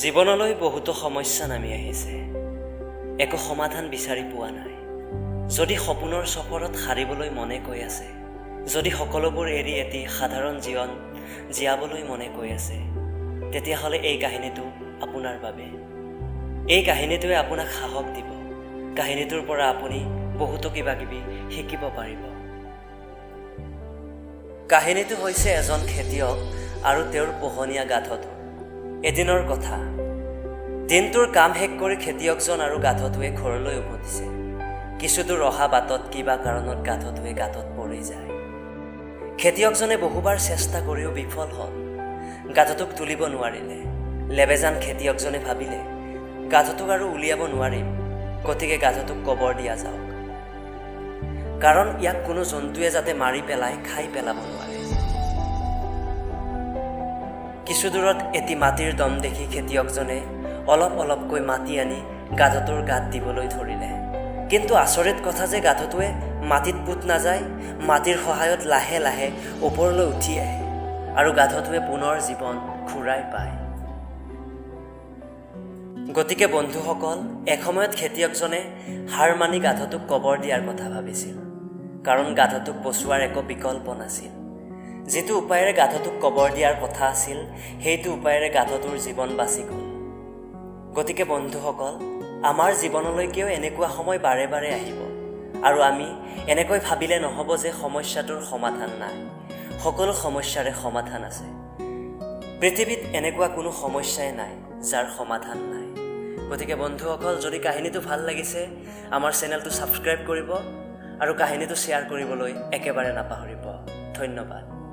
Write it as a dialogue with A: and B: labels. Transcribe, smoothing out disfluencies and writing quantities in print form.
A: জীৱনলৈ বহুতো সমস্যা নামি আহিছে, একো সমাধান বিচাৰি পোৱা নাই। যদি সপোনৰ চফৰত সাৰিবলৈ মনে কৈ আছে, যদি সকলোবোৰ এৰি এটি সাধাৰণ জীৱন জীয়াবলৈ মনে কৈ আছে, তেতিয়াহ'লে এই কাহিনীটো আপোনাৰ বাবে। এই কাহিনীটোৱে আপোনাক সাহস দিব। কাহিনীটোৰ পৰা আপুনি বহুতো কিবা কিবি শিকিব পাৰিব। কাহিনীটো হৈছে এজন খেতিয়ক আৰু তেওঁৰ পোহনীয়া গাধটোৰ। এদিনৰ কথা, দিনটোৰ কাম শেষ কৰি খেতিয়কজন আৰু গাধটোৱে ঘৰলৈ উভতিছে। কিছুদূৰ অহা বাটত কিবা কাৰণত গাধটোৱে গাঁতত পৰি যায়। খেতিয়কজনে বহুবাৰ চেষ্টা কৰিও বিফল হ'ল, গাধটোক তুলিব নোৱাৰিলে। লেবেজান খেতিয়কজনে ভাবিলে, গাধটোক আৰু উলিয়াব নোৱাৰিম, গতিকে গাধটোক কবৰ দিয়া যাওক, কাৰণ ইয়াক কোনো জন্তুৱে যাতে মাৰি পেলাই খাই পেলাব নোৱাৰে। কিছু দূৰত এটি মাটিৰ দম দেখি খেতিয়কজনে অলপ অলপকৈ মাটি আনি গাধটোৰ গাত দিবলৈ ধৰিলে। কিন্তু আচৰিত কথা যে গাধটোৱে মাটিত পোত নাযায়, মাটিৰ সহায়ত লাহে লাহে ওপৰলৈ উঠি আহে আৰু গাধটোৱে পুনৰ জীৱন ঘূৰাই পায়। গতিকে বন্ধুসকল, এসময়ত খেতিয়কজনে হাৰ মানি গাধটোক কবৰ দিয়াৰ কথা ভাবিছিল, কাৰণ গাধটোক বচোৱাৰ একো বিকল্প নাছিল। যিটো উপায়েৰে গাধটোক কবৰ দিয়াৰ কথা আছিল, সেইটো উপায়েৰে গাধটোৰ জীৱন বাচি গ'ল। গতিকে বন্ধুসকল, আমাৰ জীৱনলৈকেও এনেকুৱা সময় বাৰে বাৰে আহিব আৰু আমি এনেকৈ ভাবিলে নহ'ব যে সমস্যাটোৰ সমাধান নাই। সকলো সমস্যাৰে সমাধান আছে। পৃথিৱীত এনেকুৱা কোনো সমস্যাই নাই যাৰ সমাধান নাই। গতিকে বন্ধুসকল, যদি কাহিনীটো ভাল লাগিছে, আমাৰ চেনেলটো ছাবস্ক্ৰাইব কৰিব আৰু কাহিনীটো শ্বেয়াৰ কৰিবলৈ একেবাৰে নাপাহৰিব। ধন্যবাদ।